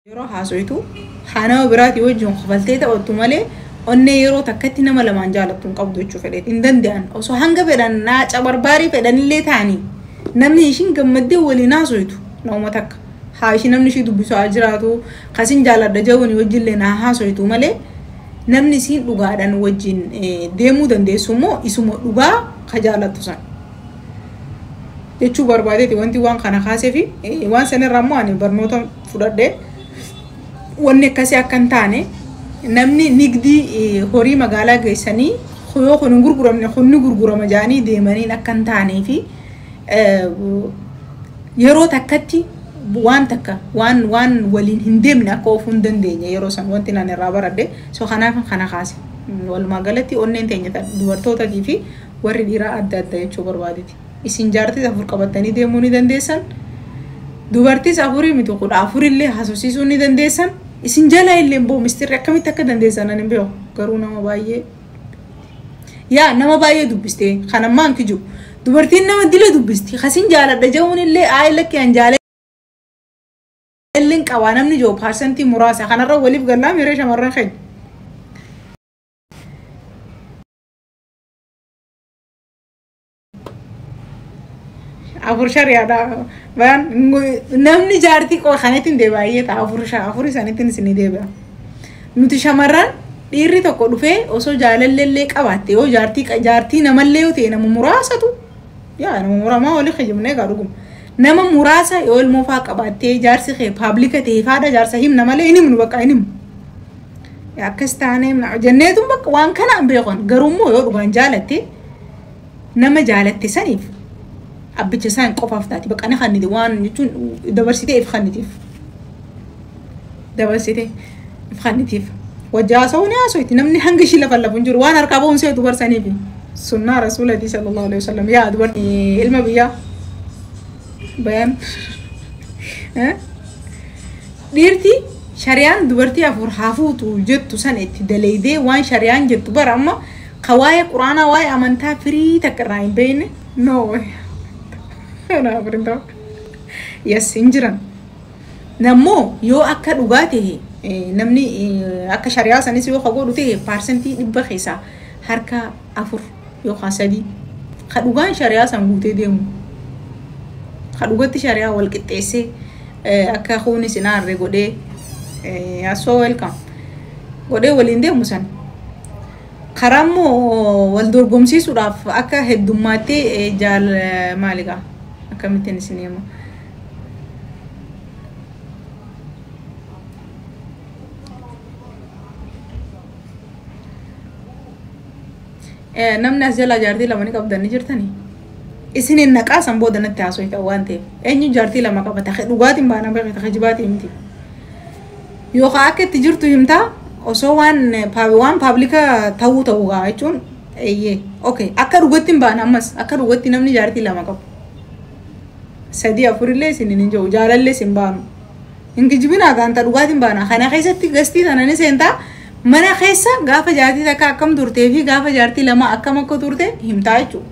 Yeroo haasoytu haa nama biraatii wajjin kofaltee taphattu malee onnee yeroo takkatti nama lamaan jaalattu hin qabdu jechuu fedheeti. Hin danda'an. Osoo hanga fedhan naaca barbaarii fedhanillee ta'anii namni ishiin gammaddee waliin haasoytu nama takka. Haa ishii namni ishii dubbisu haa jiraatu kasin jaaladha jedhuun wajjillee naa haasoytu malee namni isiin dhugaadhaan wajjin deemuu dandeessu immoo isuma dhugaa ka jaalattu san. Jechuu barbaadeeti wanti waan kana kaasee fi waan sanirraa immoo ani barnoota fudhadhee wanni akkasii akka hin taane namni nigdii horii magaalaa geessanii yoo kun hin gurguramne kun ni gurgurama jedhanii deemaniin akka hin taanee fi yeroo takkatti waan takka waan waan waliin hin deemne akka oofuu hin dandeenye yeroo san wanti naan irraa baradhe so kanaaf kana kaase. Walumaa galatti onneen teenya dubartootaatii fi warri dhiiraa adda adda jechuu barbaadeti. Isin jaartii afur qabattanii deemuu ni dandeessan. Dubartiis afurii miti 14 illee haasofsiisuu ni dandeessan. Isin jalaa illee immoo mistirri akkamitti akka dandeessan ani hin beeku. Garuu nama baay'ee yaa nama baay'ee dubbistee kan ammaa hin kijibu. Dubartiin nama dila dubbisti. Kasin jaaladha jechuun illee ayi lakki an jaalallee qabaa namni jiru paarsantii muraasa kanarra waliif gallaa miree shamarran keenya. Afur shari'aadha. Bayaan namni jaartii qoo kanatti hin deebi'a baay'ee ta'a afur afur isaaniitti isin deebi'a. Nuti shamarran dhiirri tokko dhufee osoo jaalallee qabaatte yoo jaartii jaartii namallee yoo ta'e nama muraasatu yaa nama muramaa walii kijibnee egaa dhuguma. Nama muraasa yoo ilmoo faa qabaattee jaarsi kee paablika ta'e faadha jaarsa himna malee hin himnu bakka hin himnu. Akkas taanee jenneetu bakka waan kana hin beekan garuu immoo yoo dhugaan jaalatte nama jaalatte saniif abbicha isaan qofaaf taati bakka ni kanniti waan jechuun dabarsitee if kannitiif. Dabarsitee if kannitiif. Wajji haasa'uu ni haasoyti namni hanga ishii lafa lafu hin jiru waan harkaa ba'uun seetu barsaniif. Sunnaa rasuulatii sallallahu alaihi wasallam yaa dubartii ilma biyyaa bayaan dhiirti shari'aan dubartii afur haa fuutu jettu san itti daleeydee waan shari'aan jettu bara amma ka waa'ee quraanaa waa'ee amantaa firii takka irraa hin beekne no way. Kanaaf hin ta'u. Yes hin jiran. Nammoo yoo akka dhugaa ta'e namni akka shari'aa sanis yoo ka godhu ta'e paarsentii 100 keessaa harka 4 yookaan 3 ka dhugaan shari'aa san guutee deemu. Ka dhugatti shari'aa wal qixxeessee akka kuunis hin aarre godhee so welcome godhee waliin deemu san. Karaa immoo wal dorgomsiisuudhaaf akka heddummaatti jaal maaligaa akkamittiin isin hima. Namni as jalaa jaartii lama ni qabdan ni jirtanii? Isiniin naqaa san booda natti haasoftan waan ta'eef. Eenyu jaartii lama qaba ta'e dhugaatiin baana beekte ta'e jibaatiin miti. Yookaan akka itti jirtu himtaa osoo waan waan paablika ta'uu ta'uu gaa jechuun eeyyee okay akka dhugatti hin baana ammas akka dhugatti namni jaartii lama qabu. 3 4 illee isiniin hin jiru jaalallee isin baanu. Hin kijibinaa gaanta dhugaatiin baana kana keessatti gastii tana ni seentaa mana keessa gaafa jaartii takka akkam turtee fi gaafa jaartii lama akkam akka turte himtaa jechuudha.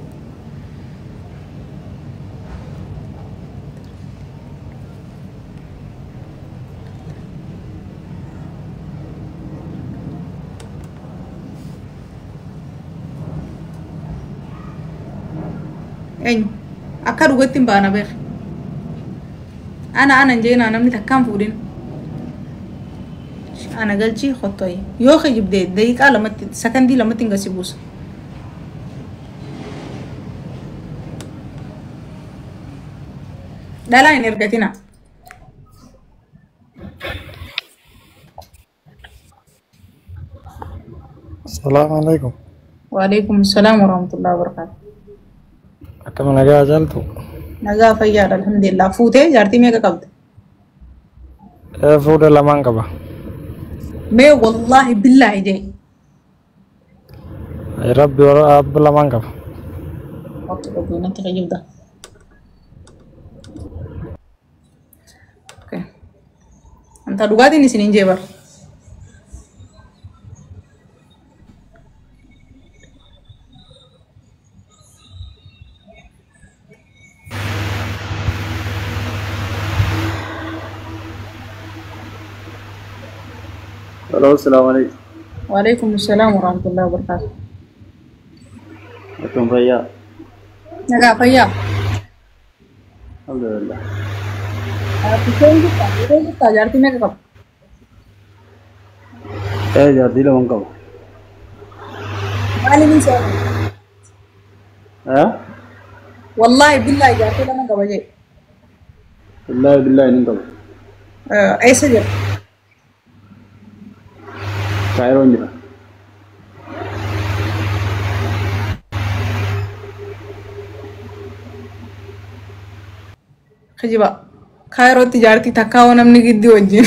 Eenyu akka dhugatti hin baana beek. Ana ana hin jeenaa namni takkaan fuudhin. Ana galchii qottooyi. Yoo kijibdee daqiiqaa lamatti sakandii lamatti hin gasi buusa. Dhalaa hin ergatina. Salaamu alaikum. Waalaikum salaam warahmatullahi wabarakatuh. Akkam nagaa jaaltu? Nagaa fayyaadha alhamdulillah. Fuutee jaartii meeqa qabda? Fuudha lamaan qaba. Mee wallaahi billaahi jee. Rabbi warra abba lamaan qaba. Okey, okey, natti fayyadda. Okay. Anta dhugaatiin isin hin jee bara. Hello, assalamu alaikum. Waalaikum salaam warahmatullahi wabarakatuh. Akkam fayyaa? Nagaa fayyaa. Alhamdulillah. Isheen jirta? Isheen jirta? Jaartii meeqa qaba? Jaartii lama qaba. Maaliif hin seenu? Eh? Wallaahi billaahi jaartii lama qaba jee. Wallaahi billaahi nin qaba. Eessa jira? Kaayiroon jira. Kijiba. Kaayirootti jaartii takkaa hoo namni gidduu wajjin.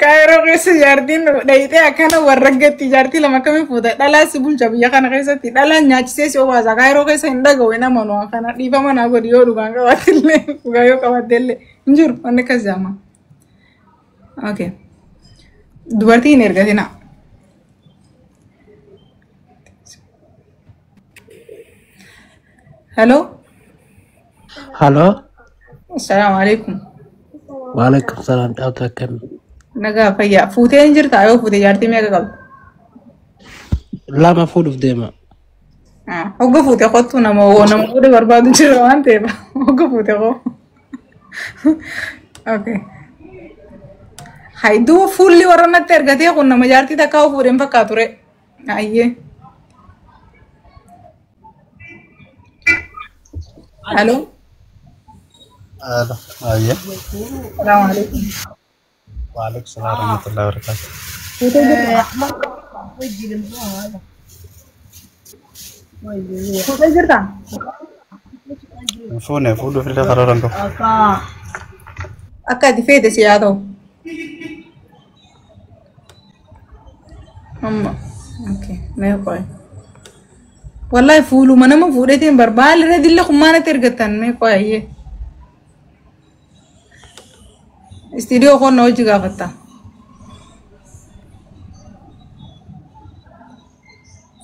Kaayiroo keessa jaartiin dhayitee akkana warra gatti jaartii lama akkamiin fuuta dhalaa si bulcha biyya kana keessatti dhalaan nyaachisee si obaasa kaayiroo keessa hin dhaga'u hin amanu kana dhiifama naa godhi yoo dhugaan qabaattillee dhugaa yoo qabaattellee hin jiru wanni akkas jaama. Okay. Dubartii hin ergatina. Hello. Halo, Assalaamu alaikum. waalaikum salam caaltu akkami? Nagaa fayyaa. Fuutee hin jirtaa yoo fuute jaartii meeqa qabda? Lama fuudhuuf deema. Hogga fuute kottu nama nama fuudhe barbaadu jira waan ta'eef hogga fuute koo. Okay. Hayduu fuulli warra natti ergatee kun nama jaartii takkaa fuudhe hin fakkaatu re. Ayyee. Hello. Halo, ayya. Salaamu alaikum. Waalaikum salam warahmatullahi wabarakatuh. Fuutee jirtaa? Fuutee jirtaa? Fuune fuudhuuf illee karoora hin qabu. Akka ati feete si haa ta'u. Amma okay mee qoy. Wallahi fuuluma nama fuudheetiin barbaada irra dille kummaanatti ergattan mee qoy ayyee. Istiidiyoo koon na hojii gaafatta.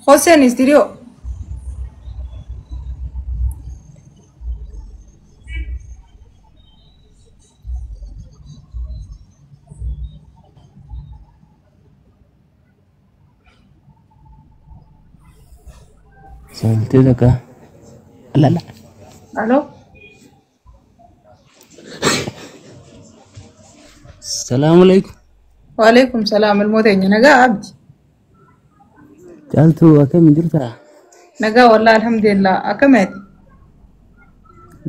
Hoseen istiidiyoo. Saltee takka. Lala. Alo. Salaamu alaikum. Waalaikum salaam ilmoo teenya nagaa abdi. Caaltuu akkami jirtaa? Nagaa wallahi alhamdulillah akkamitti?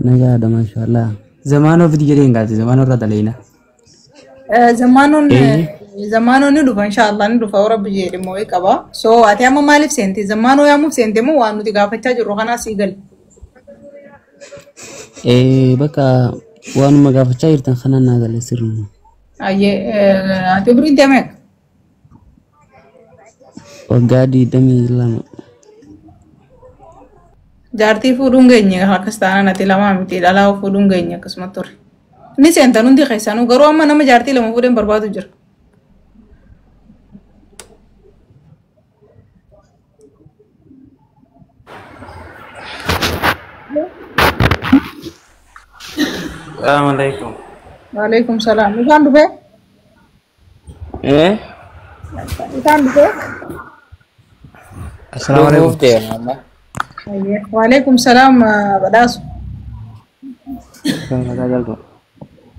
Nagaadha maashaallah. Zamaanoo fidi jedhee hin gaate zamaanoo irraa daleena. Zamaanoon zamaanoon ni dhufa inshaallah ni dhufa rabbi jedhe immoo qaba. So ati amma maaliif seente? Zamaanoo yaamuuf seente moo waan nuti gaafachaa jirru kanaa sii gali? Bakka waanuma gaafachaa jirtan kanaan naa gale sirnuma. Ayyee ati umriin tee meeqa? Waggaa 22. Jaartii fuudhuun geenye akkas taanaan ati lamaa miti dhalaa fuudhuun geenye akkasuma ture. Inni seentan hundi keessanuu garuu amma nama jaartii lama fuudheen barbaadu jira. Assalamu alaikum. Waalaikum salaam. Isaan dhufee? Eh? Isaan dhufee? Assalaamu alaikum. Dhufuuf deema amma. Waalaikum salaam badhaasu. Nagaa jalqaba.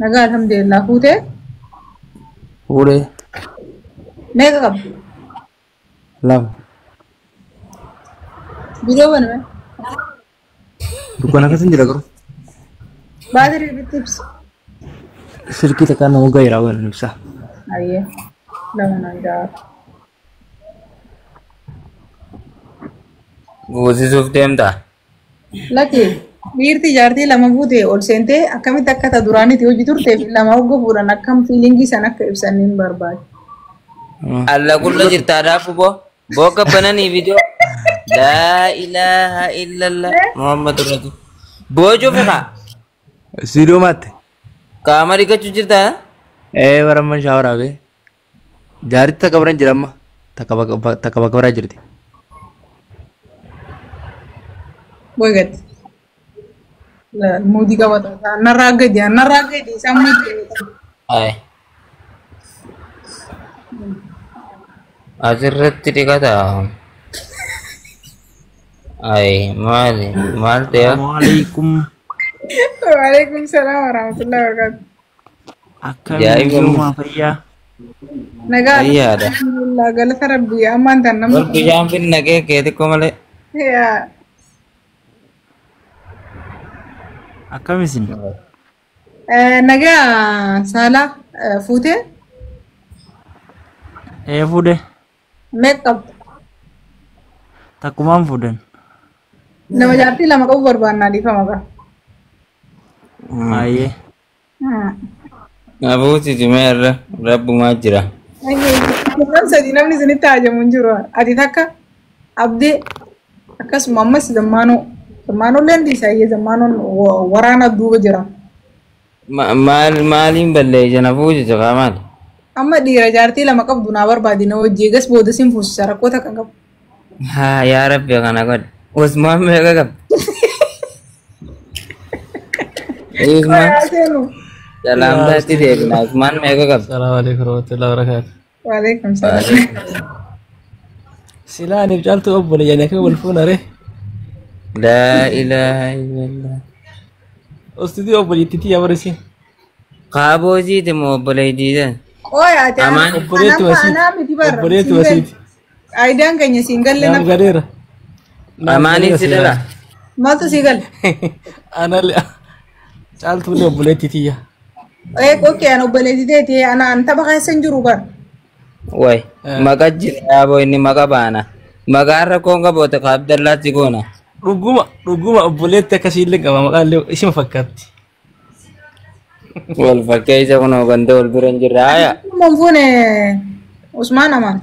Nagaa alhamdulillah fuutee? Fuudhee Meeqa qabda? lama. Bidoo baname? Dukkaana keessa hin jira garuu. Baatirii bitti ibsi. Silkii takkaan nama ga'eera waan ibsa. Ayyee lama naan ja'a. Guusisuuf deemtaa? Lakki dhiirti jaartii lama fuute ol seentee akkamitti akka ta duraanitti hojii turtee fi lama hogga fuudhan akkam fiilingii san akka ibsan hin barbaadu. Alla kulla jirtaadhaaf boo. Boo kabbananii viidiyoo. Laa ilaaha illallah Muhammadu Rasul. Boo cufi kaa. Siidoo maatte. Qaama dhiqachuu jirtaa? Baramman shaaworaa bee. Jaartii takka biran jira amma. Takka bakka biraa jirti. Booy gatti. Muudii qabata. Narraa gadi narraa gadi isaan muudii qabata. Ay. Asirratti dhiqata. Ay, maali? Maal ta'e? Assalamualaikum. Waalaikum salaam warahmatullahi wabarakatuh. Akkam Ajaa'iba. jiruma fayyaa. Nagaa Fayyaadha. alhamdulillah galata rabbii ammaan tan Ol namni bishaan finna kee kee xiqqoo malee. yaa Akkam isin? Nagaa saalaa fuutee Ee fuudhe. meeqa qabda? Takkumaan fuudhan. Nama jaartii lama qabu barbaannaa dhiifama qaba. Baay'ee. Abuuti meerra rabbumaa jira. Nam sadi namni isinitti hajamu hin jiru. Ati takka abdee akkasuma ammas zammaanoo zammaanoo illee dhiisaayyee zammaanoon waraana duuba jira. Maal maaliin balleeyyan abuuti kaa maali? Amma dhiira jaartii lama qabdu naa barbaadi na wajji eegas booda sin fuusisa rakkoo takka qabu. Haa yaa rabbi kana godhe. Usmaan meeqa qabdi? Usmaan Seenu. salaamtaatti deebina. Usmaan meeqa qabdi? Assalamu alaikum warahmatullahi wabarakatuh. Waalaikum salaam. Silaa aniif caaltuu obboleeyyan akka wal fuuna ree. Laa ilaaha illallah. Ustutii obboleettiitii yaa barisi. Kaabooziiti moo obboleettiidha? Qoy ati Amaan. Obboleettu anaa wasiiti. anaa miti barra. Obboleettu wasiiti. Aayidaan keenya siin galle Naaf nama galeera. Naaf Amaanis galeera si silaa. dhala. maaltu sii galle? Anallee caaltuullee obboleettiitii yaa. Ee qoqqee an obboleettii teeti ana an tapha keessa hin jiru bara. Way maqa jira yaaboo inni maqa baana. Maqaan rakkoon qaboota ka Abdallaatti goona. Dhuguma dhuguma obboleetti akkasiillee qaba maqaallee isima fakkaatti. Wal fakkeessa kunoo ganda wal bira hin jirre haaya. Mun fuune Usmaan Amaan.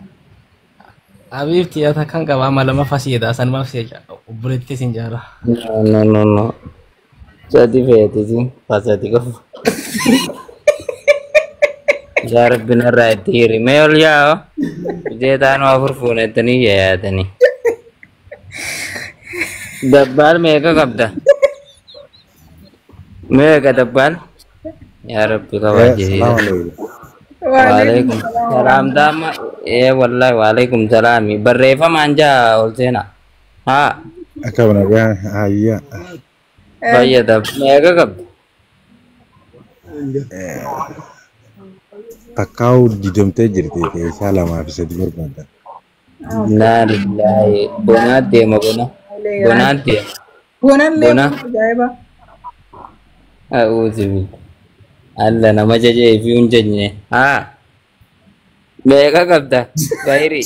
Abiifti yaa takkan qaba amma lamaffaa si jedha sanumaaf si jedha obboleettii sin jaara. No no no no. Sadi feetisi fasadi qofa. Yaa rabbi narraa itti hiri. Mee ol yaa'o. Ijee taanoo afur fuunettanii yaayatanii. Dabbaal meeqa qabda? Meeqa dabbaal? Yaa rabbi kabajjiisa. Assalamu alaikum. Waalaikum salaam daama. Ee wallahi waalaikum salaami. Barreeffamaan jaa ol seenaa. Haa Akkam nagaa hayya. fayyada. Meeqa qabda? Takkaa'u didamtee jirti keessaa lamaa fi sadi barbaadda. Innaa lillaahi. Bonaa deema bona. Bonaa deema. Bonallee Bona. ajaa'iba. A'uuzu billah. Alla nama jajee fi hin jajne. Haa. Meeqa qabda? Bayri.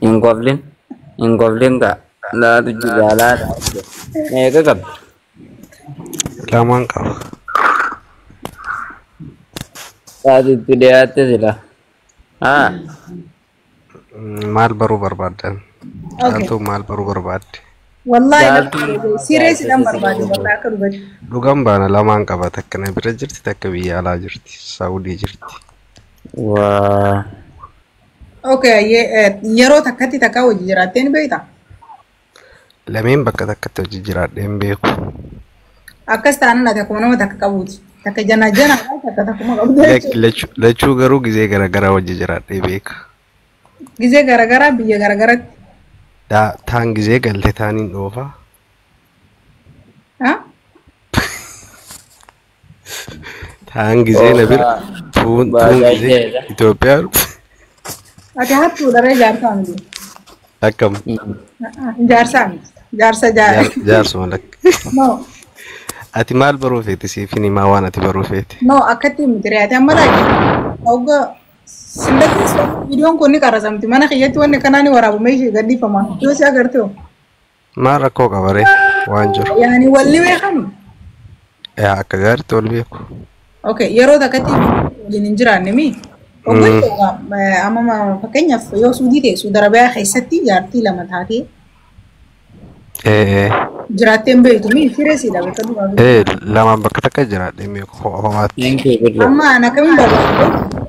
Hin qoblin. Hin qoblin kaa. Laatu jira laata. Meeqa qabda? Lamaan qaba. Laatu itti dhiyaatte sila. Haa. Maal baruu barbaaddan? Okay. Caaltuu maal baruu barbaadde? Wallahi Caaltuun sireesiidhaan barbaade wallahi akka dubbatu. Dhugaan baana lamaan qaba. Takka na bira jirti, takka biyya alaa jirti. Saawudii jirti. Waa. Okay, yeroo takkatti takkaa hojii jiraattee ni beektaa? Lameen bakka takkatti hojii jiraadhee hin beeku. Akkas taanaan ati akkuma nama takka qabuuti. Takka jana jana takka takkuma qabdu jechuudha. Lachuu garuu gizee garaagaraa hojii jiraadhee beeka. Gizee garaagaraa biyya garaagaratti. Taan gizee galte taaniin dhoofa. Ha? Taan gizee na bira tuun tuun gizee Itoophiyaa Ati hattuudha ree jaarsaa miti. akkam Jaarsaa miti. Jaarsa jaara. jaarsuma lakka. No, Ati maal baruu feete siif hin himaa waan ati baruu feete. no akkatti miti ree ati amma laaki. Hogga sindakkeessa viidiyoon kun ni qarasamti. Mana kiyyatti wanni akkanaa ni waraabame ishee gadhiifama. Yoo si agarte hoo. Maal rakkoo qaba ree waan jiru. Yaani walli beekani. Yaa akka gaariitti wal beeku. Okay, yeroo takkatti waliin hin jiraanne mi? Hoggantoota amma fakkeenyaaf yoo Suudii ta'e Suudi Arabiyaa keessatti jaartii lama taatee Ee jiraattee hin beektu mi? Firee siidha bakka duraa. ee lamaan bakka takka jiraadhee hin beeku kophaatti. Thank you Birra. Amma an akkamiin barbaadu?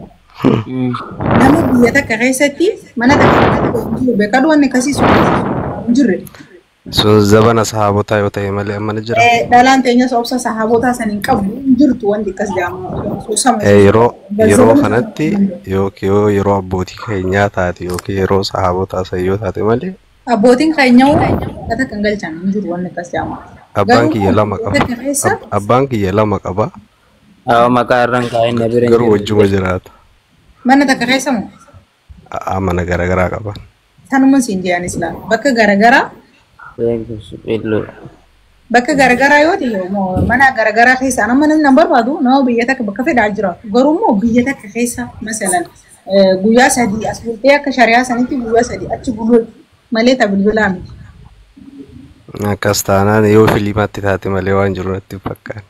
Nama biyya takka keessatti mana takka keessatti jiru beekadhu wanni akkasii sun hin jirre. Sun zabana sahaabotaa yoo ta'e malee amma ni jira. Dhalaan teenyas obsa sahaabotaa san hin qabdu hin jirtu wanti akkas jedhamu. Soosama. Yeroo kanatti yookiin yoo yeroo abbootii keenyaa taate yookiin yeroo sahaabotaa san yoo taate malee Abbootiin keenya akka kan galchan hin jiru wanni akkas jedhamu. abbaan kiyya lama qaba. Takka keessa Abbaan kiyya lama qaba. Awa maqaa irraan kaa'in na bira hin Garuu jiru. wajjuma jiraata. Mana takka keessa moo Mana garaagaraa qaba. Sanuma siin jedhan islaam bakka garaagaraa bakka garaagaraa yoo ta'e mana garaagaraa keessa nama namni nan barbaadu nama biyya takka bakka fedhaa jiraatu garuu immoo biyya takka keessa masalan guyyaa sadii as bultee akka shari'aa sanitti guyyaa sadii achi buluu malee ta bilbilaa miti. Akkas taanaan yoo filimaatti taate malee waan jiru natti hin fakkaanne.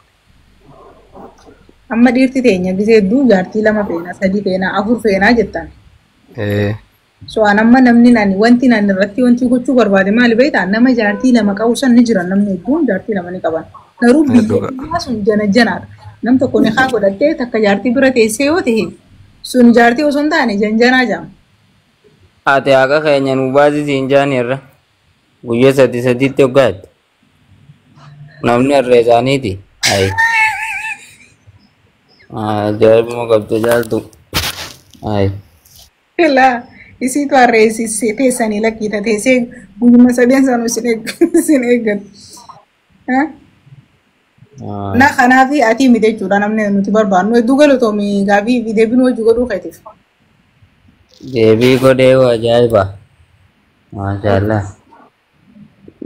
Amma dhiirti teenya gisee hedduu jaartii lama feenaa sadii feenaa afur feenaa jettan. So an amma namni nani wanti nani irratti wanti gochuu barbaade maali beektaa nama jaartii lama qabu san ni jira namni hedduun jaartii lama ni qaban. Garuu biyya sun jana janaadha. Nam tokko ni haa godhattee takka jaartii bira teessee yoo ta'e sun jaartii osoo hin taane janjanaa jedhama. Ati haqa keenya nu baasisi hin jaan irra. Guyyaa sadi sadiitti hoggaatti. Namni harree isaaniiti. Ayi. Ajaa'ibuma qabdu jaaltu. Ayi. Laa isiitu harree teessanii lakkiita teessee guyyuma sadeen sanuu isin eeggatu. Na kanaaf ati miti jechuudha namni nuti barbaannu hedduu galatoomi gaafii fi deebiin hojii godhuu keetiif. Deebii godhee ajaa'iba. Maashaallah.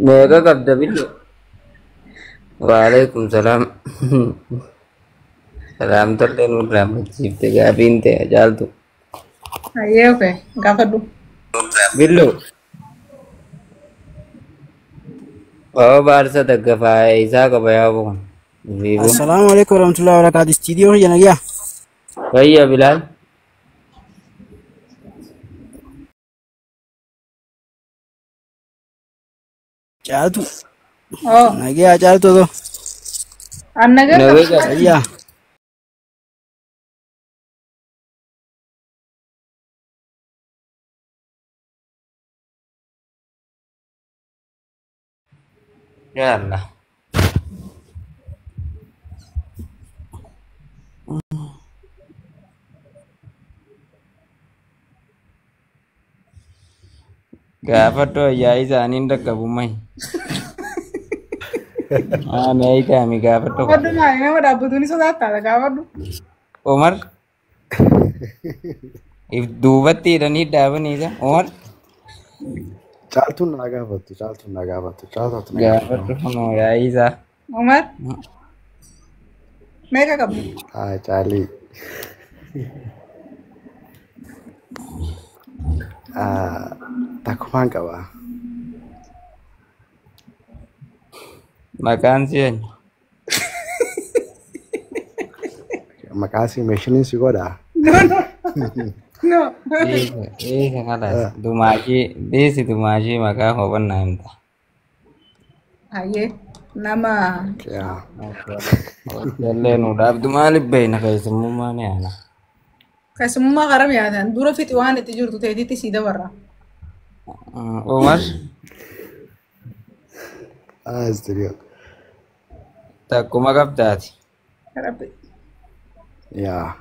Meeqa qabda billo? Waalaikum salaam. Salaam tollee nurraa machiifte gaafiin ta'e jaaltu. Ayyee okee gaafadhu. Billo. Waa baarsa daggafaa isaa qaba yaa boqon. Assalamu alaikum warahmatullahi wabarakatuh. Studio hojii nagaa. Fayya Bilaal. Caaltu. Nagaa caaltu otoo. An nagaa Nagaa. Fayyaa. Ya Allah. Gaafadhu ayyaa isaaniin dhaqqabumai. Ani ayitaami gaafadhu. Gaafadhu maali nama dhaabbatu ni sodaata gaafadhu. Umar. If duubatti hidhanii dhaabanii isa. Umar. Caaltuun naa gaafattu, caaltuun naa gaafattu, caaltuun naa gaafattu. Gaafadhu kunoo yaa'ii isaa. Umar. Meeqa qabdu? Haa caalii. Takkumaan qaba. Maqaan si eenyu? Maqaan si meeshiniin si godhaa? No no. No. Dhiisa kalaas. Dumaashii dhiisi dumaashii maqaa hubannaa himta. Ayyee nama. Jallee nu dhaabdu maaliif beekna keessummaa ni aana. Keessummaa karam yaatan dura fixi waan itti jirtu ta'eetitti sii dabarra. Umar. Studio. Takkuma qabdaati. Rabbi. Yaa.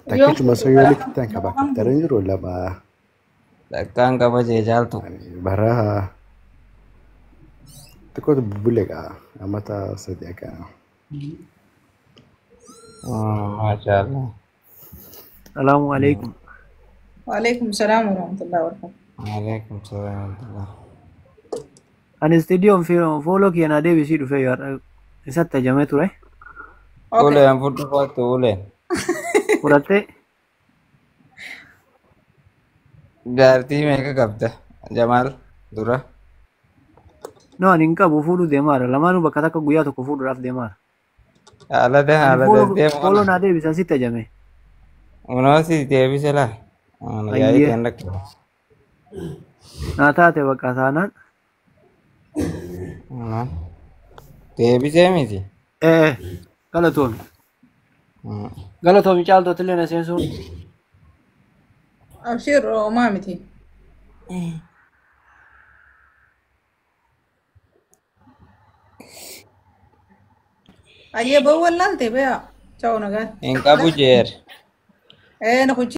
Takkichuma osoo yoo likkitan qaba kaptaran jiru lama. Takkaan qaba jee caaltu. Bara xiqqootu bubbule qaba amata sadii akkana. Maashaallah. Salaamu alaikum. Waalaikum salaam warahmatullahi wabarakatuh. Waalaikum salaam warahmatullahi. Ani studio fooloo kiyya naa deebisii dhufee yoo isatti ajamee ture. Uleen fudhu kootu uleen. Fudhattee. Jaartii meeqa qabda Jamaal dura? No ani hin qabu fuudhuu deemaara. Lamaanuu bakka takka guyyaa tokko fuudhuudhaaf deemaara. Haalata haalata deemu. Fooloo naa deebisa sitti ajame. Unoo si deebise laa. Yaa'ii ta'an dhaqqaba. Naa taate bakka taanaan. Deebisee miti. Galatoomi. Galatoomi caaltootti illee na seensuun. Abshir homaa miti. Ayyee ba'uu wallaalte beeyaa. Ciao nagaan. Hin qabu jeer. Ee na kuchi.